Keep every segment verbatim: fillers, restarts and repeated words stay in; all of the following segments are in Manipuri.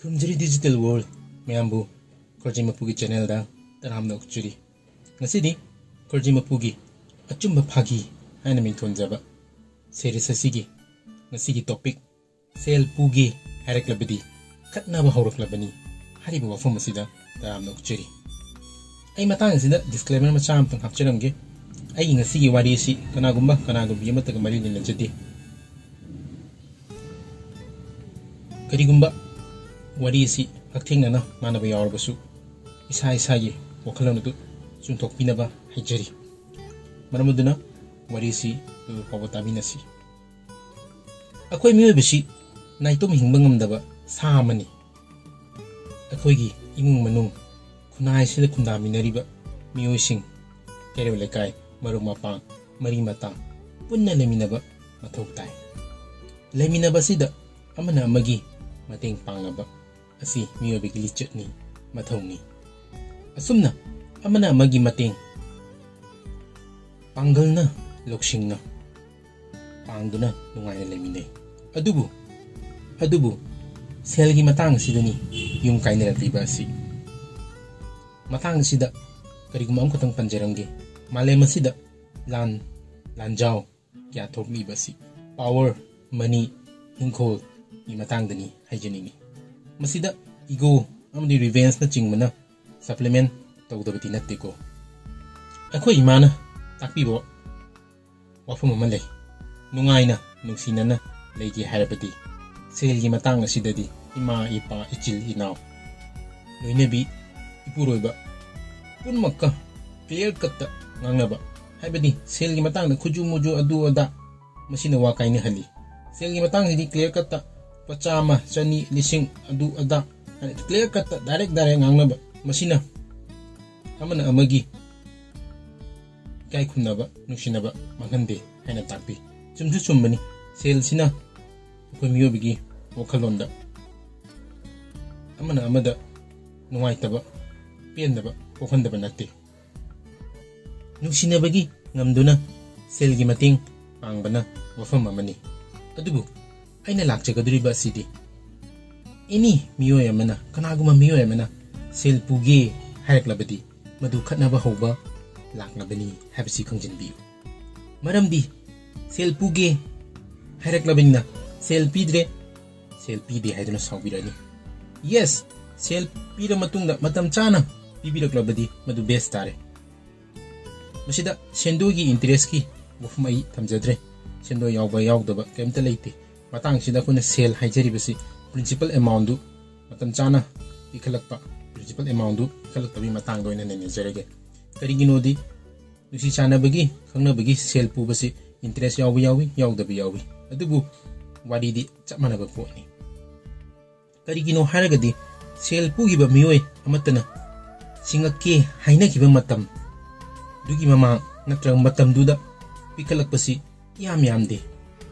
ꯈꯨꯔꯨꯝꯖꯔꯤ digital world ꯃꯌꯥꯝꯕꯨ ꯈꯣꯔꯖꯤ ꯃꯄꯨꯒꯤ channelꯗ ꯇꯔꯥꯝꯅ ꯑꯣꯛꯆꯔꯤ꯫ ꯉꯁꯤꯗꯤ ꯈꯣꯔꯖꯤ ꯃꯄꯨꯒꯤ ꯑꯆꯨꯝꯕ ꯐꯥꯒꯤ ꯍꯥꯏꯅ ꯃꯤꯡꯊꯣꯟꯖꯕ series ꯑꯁꯤꯒꯤ ꯉꯁꯤꯒꯤ topic, "ꯁꯦꯜ ꯄꯨꯒꯦ ꯍꯥꯏꯔꯛꯂꯕꯗꯤ ꯈꯠꯅꯕ ꯍꯧꯔꯛꯂꯕꯅꯤ" ꯍꯥꯏꯔꯤꯕ ꯋꯥꯐꯝ ꯑꯁꯤꯗ ꯇꯔꯥꯝꯅ ꯑꯣꯛꯆꯔꯤ꯫ ꯑꯩ ꯃꯇꯥꯡ ꯑꯁꯤꯗ disclaimer ꯃꯆꯥ ꯑꯃꯇꯪ ꯍꯥꯞꯆꯔꯝꯒꯦ꯫ ꯑꯩꯒꯤ ꯉꯁꯤꯒꯤ ꯋꯥꯔꯤ ꯑꯁꯤ ꯀꯅꯥꯒꯨꯝꯕ ꯀꯅꯥꯒꯨꯝꯕꯤ ꯑꯃꯠꯇꯒ ꯃꯔꯤ ꯂꯩꯅꯖꯗꯦ꯫ ꯀꯔꯤꯒꯨꯝꯕ ꯋꯥꯔꯤ ꯑꯁꯤ ꯍꯛꯊꯦꯡꯅꯅ ꯃꯥꯟꯅꯕ ꯌꯥꯎꯔꯕꯁꯨ, ꯏꯁꯥ ꯏꯁꯥꯒꯤ ꯋꯥꯈꯜꯂꯣꯟ ꯑꯗꯨ ꯆꯨꯝꯊꯣꯛꯄꯤꯅꯕ ꯍꯥꯏꯖꯔꯤ꯫ ꯃꯔꯝ ꯑꯗꯨꯅ ꯋꯥꯔꯤ ꯑꯁꯤ ꯂꯣꯏꯕ ꯐꯥꯎꯕ ꯇꯥꯃꯤꯟꯅꯁꯤ꯫ ꯑꯩꯈꯣꯏ ꯃꯤꯑꯣꯏꯕꯁꯤ ꯅꯥꯏꯇꯣꯝ ꯍꯤꯡꯕ ꯉꯝꯗꯕ ꯁꯥ ꯑꯃꯅꯤ꯫ ꯑꯩꯈꯣꯏꯒꯤ ꯏꯃꯨꯡ ꯃꯅꯨꯡ, ꯈꯨꯟꯅꯥꯏꯁꯤꯗ ꯈꯨꯟꯗꯥꯃꯤꯟꯅꯔꯤꯕ ꯃꯤꯑꯣꯏꯁꯤꯡ, ꯀꯩꯔꯣꯜ ꯂꯩꯀꯥꯏ, ꯃꯔꯨꯞ ꯃꯄꯥꯡ, ꯃꯔꯤ ꯃꯇꯥ ꯄꯨꯟꯅ ꯂꯩꯃꯤꯟꯅꯕ ꯃꯊꯧ ꯇꯥꯏ꯫ ꯂꯩꯃꯤꯟꯅꯕ ꯑꯁꯤꯗ ꯑꯃꯅ ꯑꯃꯒꯤ ꯃꯇꯦꯡ ꯄꯥꯡꯅꯕ ꯑꯁꯤ ꯃꯤꯑꯣꯏꯕꯒꯤ ꯂꯤꯆꯠꯅꯤ, ꯃꯊꯧꯅꯤ꯫ ꯑꯁꯨꯝꯅ ꯑꯃꯅ ꯑꯃꯒꯤ ꯃꯇꯦꯡ ꯄꯥꯡꯒꯜꯅ, ꯂꯧꯁꯤꯡꯅ ꯄꯥꯡꯗꯨꯅ ꯅꯨꯡꯉꯥꯏꯅ ꯂꯩꯃꯤꯟꯅꯩ꯫ ꯑꯗꯨꯕꯨ, ꯑꯗꯨꯕꯨ ꯁꯦꯜꯒꯤ ꯃꯇꯥꯡ ꯑꯁꯤꯗꯅꯤ ꯌꯨꯝ ꯀꯥꯏꯅꯔꯛꯂꯤꯕ ꯑꯁꯤ꯫ ꯃꯇꯥꯡ ꯑꯁꯤꯗ ꯀꯔꯤꯒꯨꯝꯕ ꯑꯃꯈꯛꯇꯪ ꯄꯟꯖꯔꯝꯒꯦ꯫ ꯃꯥꯂꯦꯝ ꯑꯁꯤꯗ ꯂꯥꯟ, ꯂꯥꯟꯖꯥꯎ ꯀꯌꯥ ꯊꯣꯛꯂꯤꯕ ꯑꯁꯤ power, money, ꯏꯪꯈꯣꯜꯒꯤ ꯃꯇꯥꯡꯗꯅꯤ ꯍꯥꯏꯖꯅꯤꯡꯏ꯫ ꯃꯁꯤꯗ ego ꯑꯃꯗꯤ revengeꯅꯆꯤꯡꯕꯅ supplement ꯇꯧꯗꯕꯗꯤ ꯅꯠꯇꯦꯀꯣ꯫ ꯑꯩꯈꯣꯏ ꯏꯃꯥꯅ ꯇꯥꯛꯄꯤꯕ ꯋꯥꯐꯝ ꯑꯃ ꯂꯩ, "ꯅꯨꯡꯉꯥꯏꯅ ꯅꯨꯡꯁꯤꯅꯅ ꯂꯩꯒꯦ ꯍꯥꯏꯔꯕꯗꯤ ꯁꯦꯜꯒꯤ ꯃꯇꯥꯡ ꯑꯁꯤꯗꯗꯤ ꯏꯃꯥ, ꯏꯄꯥ, ꯏꯆꯤꯜ ꯏꯅꯥꯎ, ꯂꯣꯏꯅꯕꯤ, ꯏꯄꯨꯔꯣꯏꯕ ꯄꯨꯝꯅꯃꯛꯀ clear cutꯇ ꯉꯥꯡꯅꯕ", ꯍꯥꯏꯕꯗꯤ ꯁꯦꯜꯒꯤ ꯃꯇꯥꯡꯗ ꯈꯨꯖꯨ ꯃꯨꯖꯨ ꯑꯗꯨ ꯑꯗꯥ, ꯃꯁꯤꯅ ꯋꯥ ꯀꯥꯏꯅꯍꯜꯂꯤ꯫ ꯁꯦꯜꯒꯤ ꯃꯇꯥꯡꯁꯤꯗꯤ clear cutꯇ ꯂꯨꯄꯥ ꯆꯥꯝꯃ, ꯆꯅꯤ, ꯂꯤꯁꯤꯡ, ꯑꯗꯨ ꯑꯗꯥ ꯍꯥꯏꯅ clear cutꯇ direct direct ꯉꯥꯡꯅꯕ, ꯃꯁꯤꯅ ꯑꯃꯅ ꯑꯃꯒꯤ ꯏꯀꯥꯏ ꯈꯨꯝꯅꯕ, ꯅꯨꯡꯁꯤꯅꯕ ꯃꯥꯡꯍꯟꯗꯦ ꯍꯥꯏꯅ ꯇꯥꯛꯄꯤ꯫ ꯆꯨꯝꯁꯨ ꯆꯨꯝꯕꯅꯤ, ꯁꯦꯜꯁꯤꯅ ꯑꯩꯈꯣꯏ ꯃꯤꯑꯣꯏꯕꯒꯤ ꯋꯥꯈꯜꯂꯣꯟꯗ ꯑꯃꯅ ꯑꯃꯗ ꯅꯨꯡꯉꯥꯏꯇꯕ, ꯄꯦꯟꯗꯕ ꯄꯣꯛꯍꯟꯗꯕ ꯅꯠꯇꯦ꯫ ꯅꯨꯡꯁꯤꯅꯕꯒꯤ ꯉꯝꯗꯨꯅ ꯁꯦꯜꯒꯤ ꯃꯇꯦꯡ ꯄꯥꯡꯕꯅ ꯋꯥꯐꯝ ꯑꯃꯅꯤ꯫ ꯑꯗꯨꯕꯨ ꯑꯩꯅ ꯂꯥꯛꯆꯒꯗꯧꯔꯤꯕ ꯑꯁꯤꯗꯤ ꯑꯦꯅꯤ ꯃꯤꯑꯣꯏ ꯑꯃꯅ, ꯀꯅꯥꯒꯨꯝꯕ ꯃꯤꯑꯣꯏ ꯑꯃꯅ ꯁꯦꯜ ꯄꯨꯒꯦ ꯍꯥꯏꯔꯛꯂꯕꯗꯤ, ꯃꯗꯨ ꯈꯠꯅꯕ ꯍꯧꯕ ꯂꯥꯛꯂꯕꯅꯤ ꯍꯥꯏꯕꯁꯤ ꯈꯪꯖꯤꯟꯕꯤꯌꯨ꯫ ꯃꯔꯝꯗꯤ ꯁꯦꯜ ꯄꯨꯒꯦ ꯍꯥꯏꯔꯛꯂꯕꯅꯤꯅ ꯁꯦꯜ ꯄꯤꯗ꯭ꯔꯦ, ꯁꯦꯜ ꯄꯤꯗꯦ ꯍꯥꯏꯗꯨꯅ ꯁꯥꯎꯕꯤꯔꯅꯤ꯫ ꯌꯦꯁ, ꯁꯦꯜ ꯄꯤꯔ ꯃꯇꯨꯡꯗ ꯃꯇꯝ ꯆꯥꯅ ꯄꯤꯕꯤꯔꯛꯂꯕꯗꯤ ꯃꯗꯨ ꯕꯦꯁ ꯇꯥꯔꯦ꯫ ꯃꯁꯤꯗ ꯁꯦꯟꯗꯣꯏꯒꯤ ꯏꯟꯇꯔꯦꯁꯀꯤ ꯋꯥꯐꯝ ꯑꯩ ꯊꯝꯖꯗ꯭ꯔꯦ꯫ ꯁꯦꯟꯗꯣꯏ ꯌꯥꯎꯕ ꯌꯥꯎꯗꯕ ꯀꯔꯤꯝꯇ ꯂꯩꯇꯦ꯫ ꯃꯇꯥꯡꯁꯤꯗ ꯑꯩꯈꯣꯏꯅ ꯁꯦꯜ ꯍꯥꯏꯖꯔꯤꯕꯁꯤ ꯄ꯭ꯔꯤꯟꯁꯤꯄꯜ ꯑꯦꯃꯥꯎꯟꯗꯨ ꯃꯇꯝ ꯆꯥꯅ ꯄꯤꯈꯠꯂꯛꯄ, ꯄ꯭ꯔꯤꯟꯁꯤꯄꯜ ꯑꯦꯃꯥꯎꯟꯗꯨ ꯄꯤꯈꯠꯂꯛꯇꯕꯒꯤ ꯃꯇꯥꯡꯗ ꯑꯣꯏꯅ ꯅꯩꯅꯖꯔꯒꯦ꯫ ꯀꯔꯤꯒꯤꯅꯣꯗꯤ ꯅꯨꯡꯁꯤ ꯆꯥꯟꯅꯕꯒꯤ, ꯈꯪꯅꯕꯒꯤ ꯁꯦꯜ ꯄꯨꯕꯁꯤ ꯏꯟꯇꯔꯦꯁ ꯌꯥꯎꯕ ꯌꯥꯎꯏ, ꯌꯥꯎꯗꯕ ꯌꯥꯎꯏ꯫ ꯑꯗꯨꯕꯨ ꯋꯥꯔꯤꯗꯤ ꯆꯞ ꯃꯥꯟꯅꯕ ꯄꯣꯠꯅꯤ꯫ ꯀꯔꯤꯒꯤꯅꯣ ꯍꯥꯏꯔꯒꯗꯤ ꯁꯦꯜ ꯄꯨꯈꯤꯕ ꯃꯤꯑꯣꯏ ꯑꯃꯠꯇꯅ ꯁꯤꯡꯉꯛꯀꯦ ꯍꯥꯏꯅꯈꯤꯕ ꯃꯇꯝ ꯑꯗꯨꯒꯤ ꯃꯃꯥꯡ ꯅꯠꯇ꯭ꯔꯒ ꯃꯇꯝꯗꯨꯗ ꯄꯤꯈꯠꯂꯛꯄꯁꯤ ꯏꯌꯥꯝ ꯌꯥꯝꯗꯦ꯫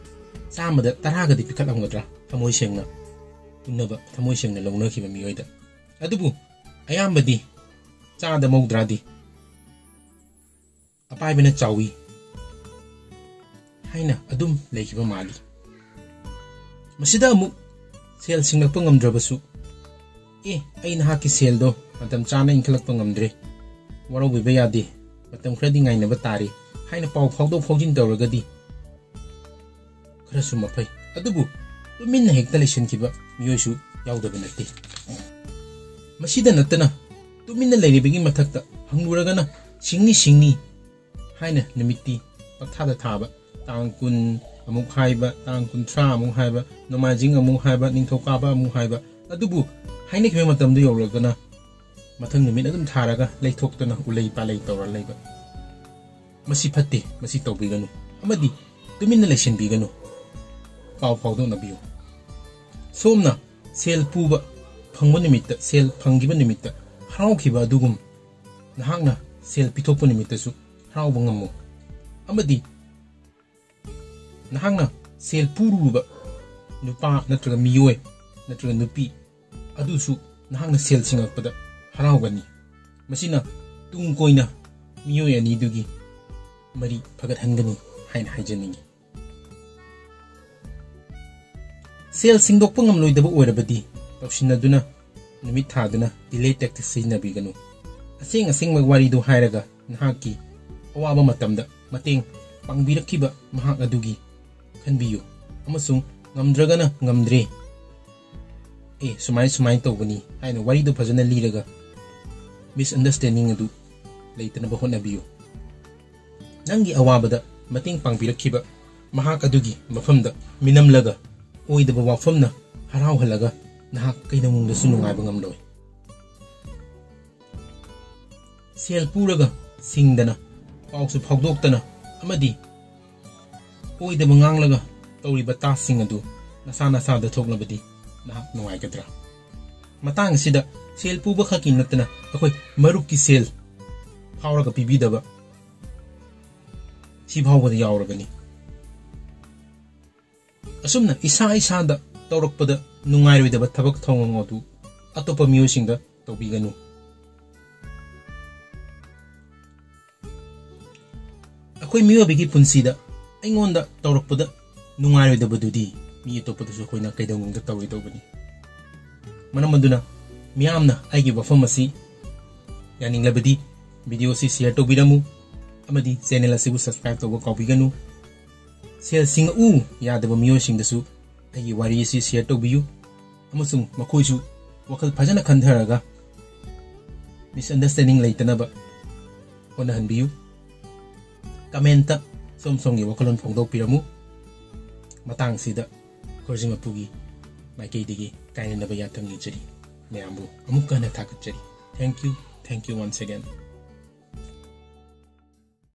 ꯆꯥꯝꯃꯗ ꯇꯔꯥꯒꯗꯤ ꯄꯤꯈꯠꯂꯝꯒꯗ꯭ꯔꯥ, ꯊꯃꯣꯏ ꯁꯦꯡꯅ ꯄꯨꯟꯅꯕ, ꯊꯃꯣꯏ ꯁꯦꯡꯅ ꯂꯧꯅꯈꯤꯕ ꯃꯤꯑꯣꯏꯗ꯫ ꯑꯗꯨꯕꯨ ꯑꯌꯥꯝꯕꯗꯤ, ꯆꯥꯗ ꯃꯧꯗ꯭ꯔꯥꯗꯤ, "ꯑꯄꯥꯏꯕꯅ ꯆꯥꯎꯏ" ꯍꯥꯏꯅ ꯑꯗꯨꯝ ꯂꯩꯈꯤꯕ ꯃꯥꯜꯂꯤ꯫ ꯃꯁꯤꯗ ꯑꯃꯨꯛ ꯁꯦꯜ ꯁꯤꯡꯂꯛꯄ ꯉꯝꯗ꯭ꯔꯕꯁꯨ, "ꯑꯦ, ꯑꯩ ꯅꯍꯥꯛꯀꯤ ꯁꯦꯜꯗꯣ ꯃꯇꯝ ꯆꯥꯅ ꯏꯟꯈꯠꯂꯛꯄ ꯉꯝꯗ꯭ꯔꯦ, ꯋꯥꯔꯧꯕꯤꯕ ꯌꯥꯗꯦ, ꯃꯇꯝ ꯈꯔꯗꯤ ꯉꯥꯏꯅꯕ ꯇꯥꯔꯦ" ꯍꯥꯏꯅ ꯄꯥꯎ ꯐꯥꯎꯗꯣꯛ ꯐꯥꯎꯖꯤꯟ ꯇꯧꯔꯒꯗꯤ ꯈꯔꯁꯨ ꯃꯐꯩ꯫ ꯑꯗꯨꯕꯨ ꯇꯨꯃꯤꯟꯅ ꯍꯦꯛꯇ ꯂꯩꯁꯤꯟꯈꯤꯕ ꯃꯤꯑꯣꯏꯁꯨ ꯌꯥꯎꯗꯕ ꯅꯠꯇꯦ꯫ ꯃꯁꯤꯗ ꯅꯠꯇꯅ ꯇꯨꯃꯤꯟꯅ ꯂꯩꯔꯤꯕꯒꯤ ꯃꯊꯛꯇ ꯍꯪꯂꯨꯔꯒꯅ "ꯁꯤꯡꯅꯤ, ꯁꯤꯡꯅꯤ" ꯍꯥꯏꯅ ꯅꯨꯃꯤꯠꯇꯤ ꯄꯪꯊꯥꯗ ꯊꯥꯕ, ꯇꯥꯡ ꯀꯨꯟ ꯑꯃꯨꯛ ꯍꯥꯏꯕ, ꯇꯥꯡ ꯀꯨꯟꯊ꯭ꯔꯥ ꯑꯃꯨꯛ ꯍꯥꯏꯕ, ꯅꯣꯡꯃꯥꯏꯖꯤꯡ ꯑꯃꯨꯛ ꯍꯥꯏꯕ, ꯅꯤꯡꯊꯧꯀꯥꯕ ꯑꯃꯨꯛ ꯍꯥꯏꯕ꯫ ꯑꯗꯨꯕꯨ ꯍꯥꯏꯅꯈꯤꯕ ꯃꯇꯝꯗꯨ ꯌꯧꯔꯒꯅ ꯃꯊꯪ ꯅꯨꯃꯤꯠ ꯑꯗꯨꯝ ꯊꯥꯔꯒ ꯂꯩꯊꯣꯛꯇꯅ ꯎꯂꯩ ꯄꯥꯂꯩ ꯇꯧꯔ ꯂꯩꯕ꯫ ꯃꯁꯤ ꯐꯠꯇꯦ, ꯃꯁꯤ ꯇꯧꯕꯤꯒꯅꯨ꯫ ꯑꯃꯗꯤ ꯇꯨꯃꯤꯟꯅ ꯂꯩꯁꯤꯟꯕꯤꯒꯅꯨ, ꯄꯥꯎ ꯐꯥꯎꯗꯣꯛꯅꯕꯤꯌꯨ꯫ ꯁꯣꯝꯅ ꯁꯦꯜ ꯄꯨꯕ ꯐꯪꯕ ꯅꯨꯃꯤꯠꯇ, ꯁꯦꯜ ꯐꯪꯈꯤꯕ ꯅꯨꯃꯤꯠꯇ ꯍꯔꯥꯎꯈꯤꯕ ꯑꯗꯨꯒꯨꯝ, ꯅꯍꯥꯛꯅ ꯁꯦꯜ ꯄꯤꯊꯣꯛꯄ ꯅꯨꯃꯤꯠꯇꯁꯨ ꯍꯔꯥꯎꯕ ꯉꯝꯃꯨ꯫ ꯑꯃꯗꯤ ꯅꯍꯥꯛꯅ ꯁꯦꯜ ꯄꯨꯔꯨꯕ ꯅꯨꯄꯥ ꯅꯠꯇ꯭ꯔꯒ ꯃꯤꯑꯣꯏ ꯅꯠꯇ꯭ꯔꯒ ꯅꯨꯄꯤ ꯑꯗꯨꯁꯨ ꯅꯍꯥꯛꯅ ꯁꯦꯜ ꯁꯤꯡꯉꯛꯄꯗ ꯍꯔꯥꯎꯒꯅꯤ꯫ ꯃꯁꯤꯅ ꯇꯨꯡ ꯀꯣꯏꯅ ꯃꯤꯑꯣꯏ ꯑꯅꯤꯗꯨꯒꯤ ꯃꯔꯤ ꯐꯒꯠꯍꯟꯒꯅꯤ ꯍꯥꯏꯅ ꯍꯥꯏꯖꯅꯤꯡꯏ꯫ ꯁꯦꯜ ꯁꯤꯡꯗꯣꯛꯄ ꯉꯝꯂꯣꯏꯗꯕ ꯑꯣꯏꯔꯕꯗꯤ ꯇꯧꯁꯤꯟꯅꯗꯨꯅ ꯅꯨꯃꯤꯠ ꯊꯥꯗꯨꯅ delay tactic ꯁꯤꯖꯤꯟꯅꯕꯤꯒꯅꯨ꯫ ꯑꯁꯦꯡ ꯑꯁꯦꯡꯕ ꯋꯥꯔꯤꯗꯨ ꯍꯥꯏꯔꯒ ꯅꯍꯥꯛꯀꯤ ꯑꯋꯥꯕ ꯃꯇꯝꯗ ꯃꯇꯦꯡ ꯄꯥꯡꯕꯤꯔꯛꯈꯤꯕ ꯃꯍꯥꯛ ꯑꯗꯨꯒꯤ ꯈꯟꯕꯤꯌꯨ ꯑꯃꯁꯨꯡ ꯉꯝꯗ꯭ꯔꯒꯅ "ꯉꯝꯗ꯭ꯔꯦ, ꯑꯦ, ꯁꯨꯃꯥꯏ ꯁꯨꯃꯥꯏꯅ ꯇꯧꯕꯅꯤ" ꯍꯥꯏꯅ ꯋꯥꯔꯤꯗꯨ ꯐꯖꯅ ꯂꯤꯔꯒ misunderstanding ꯑꯗꯨ ꯂꯩꯇꯅꯕ ꯍꯣꯠꯅꯕꯤꯌꯨ꯫ ꯅꯪꯒꯤ ꯑꯋꯥꯕꯗ ꯃꯇꯦꯡ ꯄꯥꯡꯕꯤꯔꯛꯈꯤꯕ ꯃꯍꯥꯛ ꯑꯗꯨꯒꯤ ꯃꯐꯝꯗ ꯃꯤꯅꯝꯂꯒ ꯑꯣꯏꯗꯕ ꯋꯥꯐꯝꯅ ꯍꯔꯥꯎꯍꯜꯂꯒ ꯅꯍꯥꯛ ꯀꯩꯗꯧꯅꯨꯡꯗꯁꯨ ꯅꯨꯡꯉꯥꯏꯕ ꯉꯝꯂꯣꯏ꯫ ꯁꯦꯜ ꯄꯨꯔꯒ ꯁꯤꯡꯗꯅ, ꯄꯥꯎꯁꯨ ꯐꯥꯎꯗꯣꯛꯇꯅ ꯑꯃꯗꯤ ꯑꯣꯏꯗꯕ ꯉꯥꯡꯂꯒ ꯇꯧꯔꯤꯕ task ꯁꯤꯡ ꯑꯗꯨ ꯅꯁꯥ ꯅꯁꯥꯗ ꯊꯣꯛꯂꯕꯗꯤ ꯅꯍꯥꯛ ꯅꯨꯡꯉꯥꯏꯒꯗ꯭ꯔꯥ? ꯃꯇꯥꯡ ꯑꯁꯤꯗ ꯁꯦꯜ ꯄꯨꯕ ꯈꯛꯀꯤ ꯅꯠꯇꯅ ꯑꯩꯈꯣꯏ ꯃꯔꯨꯞꯀꯤ ꯁꯦꯜ ꯐꯥꯎꯔꯒ ꯄꯤꯕꯤꯗꯕ ꯁꯤ ꯐꯥꯎꯕꯗ ꯌꯥꯎꯔꯕꯅꯤ꯫ ꯑꯁꯨꯝꯅ ꯏꯁꯥ ꯏꯁꯥꯗ ꯇꯧꯔꯛꯄꯗ ꯅꯨꯡꯉꯥꯏꯔꯣꯏꯗꯕ ꯊꯕꯛ ꯊꯧꯑꯣꯡ ꯑꯗꯨ ꯑꯇꯣꯞꯄ ꯃꯤꯑꯣꯏꯁꯤꯡꯗ ꯇꯧꯕꯤꯒꯅꯨ꯫ ꯑꯩꯈꯣꯏ ꯃꯤꯑꯣꯏꯕꯒꯤ ꯄꯨꯟꯁꯤꯗ ꯑꯩꯉꯣꯟꯗ ꯇꯧꯔꯛꯄꯗ ꯅꯨꯡꯉꯥꯏꯔꯣꯏꯗꯕꯗꯨꯗꯤ ꯃꯤ ꯑꯇꯣꯞꯄꯗꯁꯨ ꯑꯩꯈꯣꯏꯅ ꯀꯩꯗꯧꯅꯨꯡꯗ ꯇꯧꯔꯣꯏꯗꯧꯕꯅꯤ꯫ ꯃꯔꯝ ꯑꯗꯨꯅ ꯃꯤꯌꯥꯝꯅ ꯑꯩꯒꯤ ꯋꯥꯐꯝ ꯑꯁꯤ ꯌꯥꯅꯤꯡꯂꯕꯗꯤ video ꯑꯁꯤ share ꯇꯧꯕꯤꯔꯝꯃꯨ ꯑꯃꯗꯤ channel ꯑꯁꯤꯕꯨ subscribe ꯇꯧꯕ ꯀꯥꯎꯕꯤꯒꯅꯨ꯫ ꯁꯦꯜ ꯁꯤꯡꯉꯛꯎ ꯌꯥꯗꯕ ꯃꯤꯑꯣꯏꯁꯤꯡꯗꯁꯨ ꯑꯩꯒꯤ ꯋꯥꯔꯤ ꯑꯁꯤ share ꯇꯧꯕꯤꯌꯨ ꯑꯃꯁꯨꯡ ꯃꯈꯣꯏꯁꯨ ꯋꯥꯈꯜ ꯐꯖꯅ ꯈꯟꯊꯔꯒ misunderstanding ꯂꯩꯇꯅꯕ ꯍꯣꯠꯅꯍꯟꯕꯤꯌꯨ꯫ Comment ꯁꯣꯝ ꯁꯣꯝꯒꯤ ꯋꯥꯈꯜꯂꯣꯟ ꯐꯣꯡꯗꯣꯛꯄꯤꯔꯝꯃꯨ꯫ ꯃꯇꯥꯡꯁꯤꯗ ꯈꯣꯔꯖꯤꯡ ꯃꯄꯨꯒꯤ ꯃꯥꯏꯀꯩꯗꯒꯤ ꯀꯥꯏꯅꯅꯕ ꯌꯥꯊꯪ ꯅꯤꯖꯔꯤ꯫ ꯃꯌꯥꯝꯕꯨ ꯑꯃꯨꯛꯀ ꯍꯟꯅ ꯊꯥꯒꯠꯆꯔꯤ꯫ Thank you, thank you once again꯫